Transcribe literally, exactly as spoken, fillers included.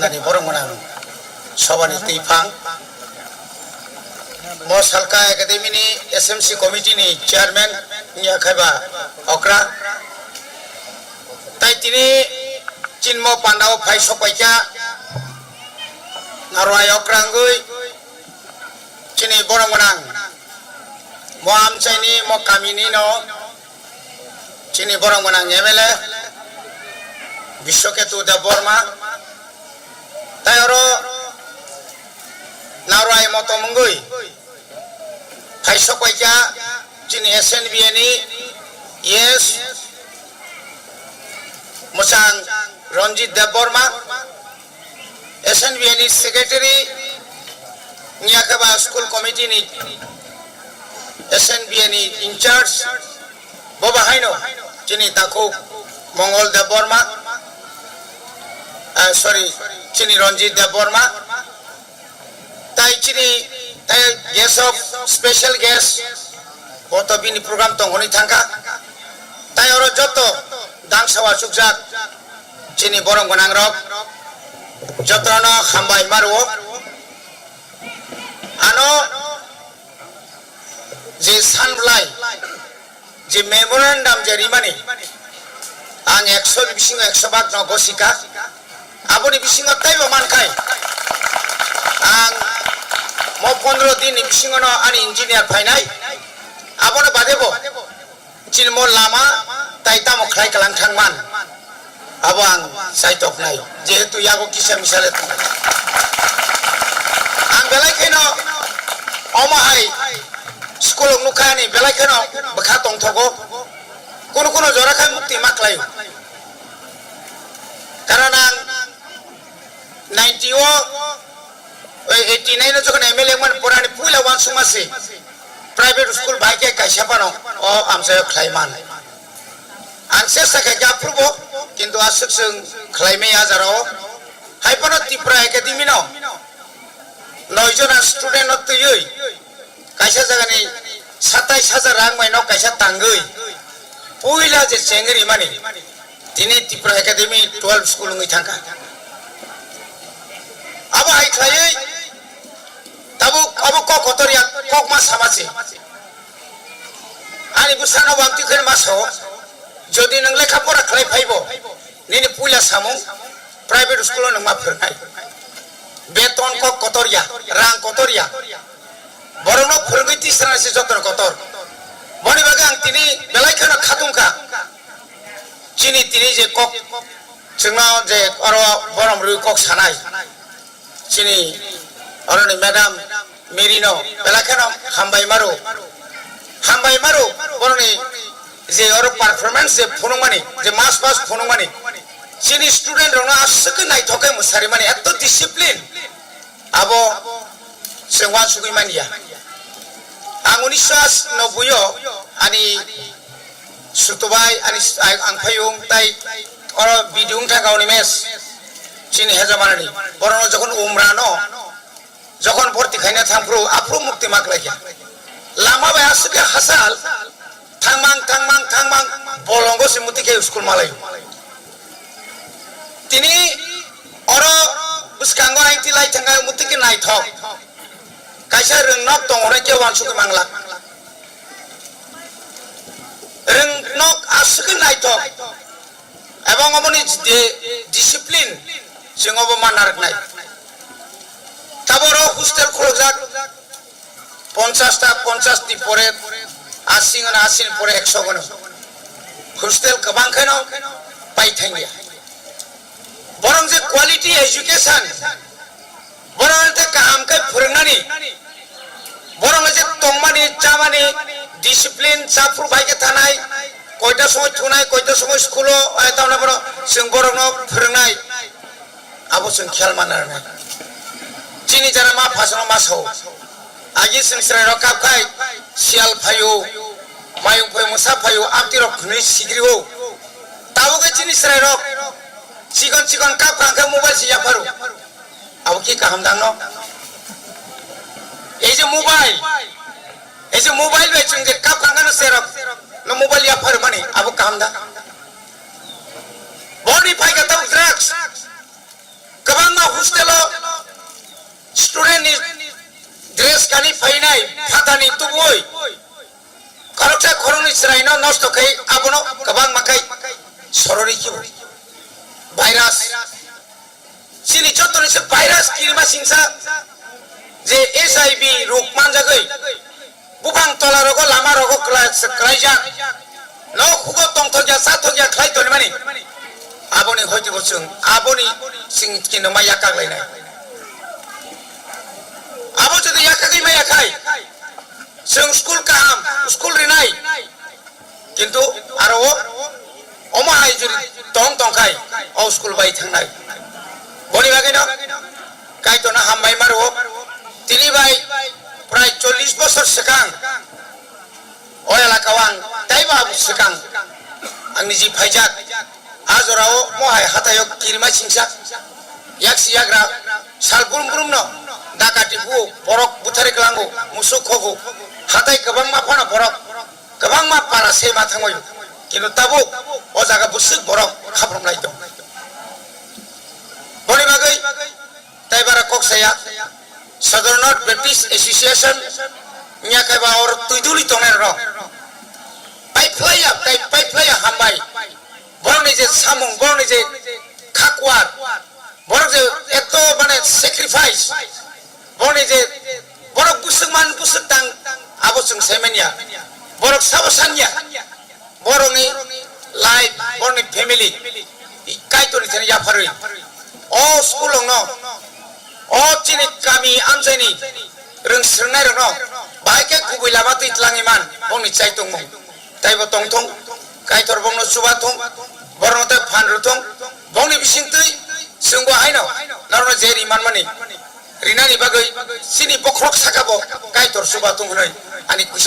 Ani borok gwnang sobani twiphang. Bo Salka Academy ni S M C committee ni chairman wngya khaiba okra. Tai tini chinmo pandao phai sokpaikha narwai okra wngwi chini borok gwnang mo amchaini mo kamini no chini borok gwnang M L A Biswaketu Debbarma tai oro narwai motom wngwi phai sokpaikha chini S N B A ni E S mwchang Ranjit Debbarma, S N B A ni secretary wngya khaiba school committee ni S N B A ni in charge, bo bahaino chini takhuk Mongol Debbarma, ah, sorry, chini Ranjit Debbarma, tai chini tai guest of special guest, bo to bini program tong hwnwi thangkha. Tai oro joto dangsa o achukjak chini borok gwnang rok jotono hambai ma rwo. Ano je san bwlai je memorandum je rimani, ang ekso ni bisingo ekso bak no gosika. Aboni bisingo taibo mankhai ang mo pondro din ni bisingo no ani engineer phainai. Abono bade bo chini mo lama tai tamo khlai kalang thangman, abo ang chaitoknai, jehetu yago kisa misa le tongo. Ang belai kheno omo hai school o nukha ani belai kheno bwkha tongthogo, kunu kunu jora khai mukti ma khlaio. Karon ang ninety o, oi, eighty nine o jokhon M L A wngmani pore ani puila uansukma se private school bai khe kaisa phano o amchaio khlai man. Ang chesta khe khe aphuru bo, kintu aswk chwng khlai maya jara o. Hai phano Tripura Academy no noi jona student no twiwi kaisa jagani satais hajar rang bai no kaisa tangwi puila je chengwi rimani, tini Tripura Academy twelve school wngwi thangkha. Abo hai khlaiwi tabuk abo kok kotor ya, kok ma sama se. Ani bwsano bo ang tikhe ma sao, jodi nwng lekha pora khlai phaibo, nini puila samung private school o nwng ma phwrwngnai. Beton kok kotor ya, rang kotor ya. Borokno phwrwngwi tisana se jotono kotor. Boni bagwi ang tini belai kheno khatungkha. Chini tini je kok chwngno je oro borom rwi kok sanai. Chini oroni madam Merino belai kheno hambai maro. Hambai maro boroni je oro performance je phunukmani, je mas mas phunukmani. Chini student rokno aswk khe naithok khe mwsarimani, eto discipline. Abo chwng uansugwi manya. Ang unisho nobboi o ani sutubai ani s-, ang, ang phayung tai oro video wngthang kauni mes chini hejamanani. Borokno jokhon umrano jokhon borti khaina thangphuru aphuru mukti maklaikha. Lama bai aswk khe hasal thangmang, thangmang, thangmang bolongo se muti khe school malaio. Tini oro bwskango aiti lai thangkha muti khe naithok. Kaisa rwngnok tongo hwnwi khe uansugwi mangla. Rwngnok aswk khe naithok. Ebong oboni je discipline chwng obo ma narwknai. Taboro hostel khulukjak. Ponchash ta, ponchash ni pore, asi gano, asi ni pore ekso gano. Hostel kwbang kheno pai thangya. Borok je quality education, borok je kaham khe phwrwngnani, borok je tongmani, chamani, discipline, chaphru bai khe thanai, koita somoi thunai, koita somoi school o, eh, tamni borok, chwng borokno phwrwngnai. Abo chwng khel manna rwnai. Chini jara ma phasano ma sao. Agi chwng chwrairok kap khai, siyal phaio, mayung phaio, mwsa phaio, amtwirok hwnwi sigrio. Tabukhe chini chwrairok chikon chikon kap kha hwnkhe mobile se yapharo. Abo ki kaham dang no? Ei je mobile, ei je mobile bai chwng je kap kha hwnkhe no chwrairok no mobile yapharo mani, abo kaham da? Boni phaikha tabuk drugs. Kwbangma hostel o student ni dress kani phainai phatani tubui khoroksa khoroknwi chwraino nosto khai abono kwbangma khai sorori khibo virus. Chini jottoni se virus kirima singsa je H I V rok manjagwi buphang tola rogo lama rogo kwlai-, kwlaijak. Nok hugo tongthokya chathokya khlai tonimani. Aboni hoitibo chwng aboni chwng kinoma yakak lainai. Abo jodi yakagwi maya khai chwng school kaham school rinai. Kintu aro o omo hai juri tong tong khai o school bai thangnai. Boni bagwi no Kaitorno hambai maro. Tini bai prai chollish bosor swkang o elaka o ang taibo abo swkang ang niji phaijak. A jora o mo hai hatai o kirima singsa yaksi yagra sal brum brum no dakati bu borok buthari klango musuk khogo hatai kwbangma phano borok kwbangma para se ma thangwi, kintu tabuk o jaga bwswk borok khaprom lai tong. Boni bagwi tai bara kok saya Southern North Baptist Association nya kaiba or tuiduli tongnai rok pai phlaiya, tai pai phlaiya hambai. Borokni je samung, borokni je khakwar, borok je eto mane sacrifice, borokni je borok bwswk man bwswk tang abo chwng sai manya. Borok sabo sanya, borokni life, borokni family Kaitorni thani yapharwi o school rokno, o chini kami amchaini rwng swrwngnairokno bahai khe kubui lama twi tlangwi man bongni chai tongmung. Taibo tongthung, Kaitor bongno chubathung, borokno tei phan rwthung. Bongni bisingtwi chwngbo haino norokno je ri manmani rinani bagwi chini bokhorok sakabo Kaitor chubathung hwnwi ani kuisa